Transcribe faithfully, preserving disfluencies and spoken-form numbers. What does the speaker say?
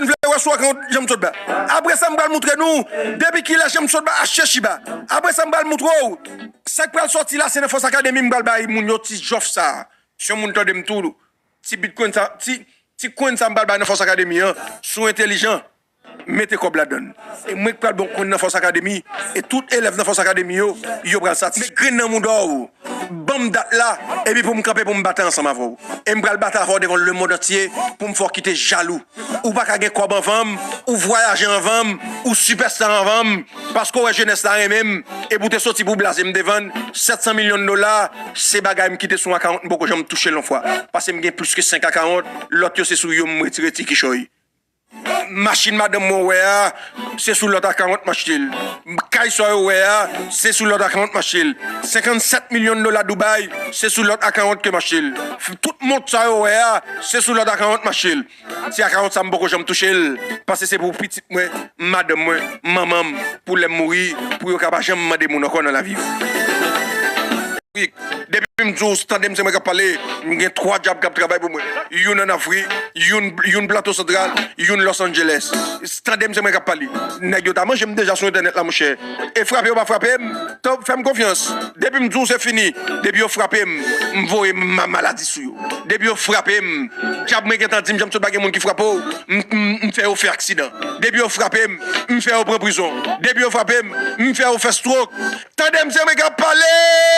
m vle wè sou akant Jean Moussot ba. Apre sa, m pral moutre nou depi kilè Jean Moussot ba achte chiba. Apre sa, m pral moutre w sa k pral sòti la, se nan Fòs Akademi m pral bay moun yo ti jòf sa. Si yon moun tande m tou, ti bitcoin sa, ti, ti coin sa m pral bay nan Fòs Akademi an, si w entèlijan, mete kòb ladann. E mwen k pral bon coin nan Fòs Akademi, e tout elèv nan Fòs Akademi yo, yo pral satisfè. Met grenn nan mouda w, ban m dat la, epi pou m kanpe pou m batay ansanm avè w. E m pral batay avè w devan lemonn antye pou m fè w kite jalou. Ou pa ka gen kòb anvan m, ou vwayaje anvan m, ou sipèsta anvan m, paske w wè jenès la renmen m, epi w te soti pou blaze m devan n, sèt san milyon dola, se bagay m kite sou akawont, m poko janm touche l yon fwa. Paske m gen plis ke senk akawont, lòt yo se sou yo m retire ti kichòy. Machin madanm mwen wè a, se sou lòt akawont m achte l. Kay sa yo wè a, se sou lòt akawont m achte l. Senkannsèt milyon dola Dubai, se sou lòt akawont ke m achte l. Tout mont sa yo wè a, se sou lòt akawont m achte l. Ti akawont sa m poko janm touche l, paske se pou pitit mwen, madanm mwen, manman m, pou lè m mouri, pou yo ka pa janm mande moun ankò nan lavi yo. Depi m di w, tande m, se mwen k ap pale, m gen twa djab k ap travay pou mwen. Youn ann Afrik, youn, youn Plato Santral, youn Los Angeles. Tande m, se mwen k ap pale. Nèg yo ta manje m deja sou entènèt la, monchè. E frape yo pa frape m, fè m konfyans. Depi m di w se fini, depi yo frape m, m voye ma-, maladi sou yo. Depi yo frape m, djab mwen gentan di m, Jean Moussot pa gen moun ki frape w, m, m, m fè yo fè aksidan. Depi yo frape m, m fè yo pran prizon. Depi yo frape m, m fè yo fè stroke. Tande m, se mwen k ap pale!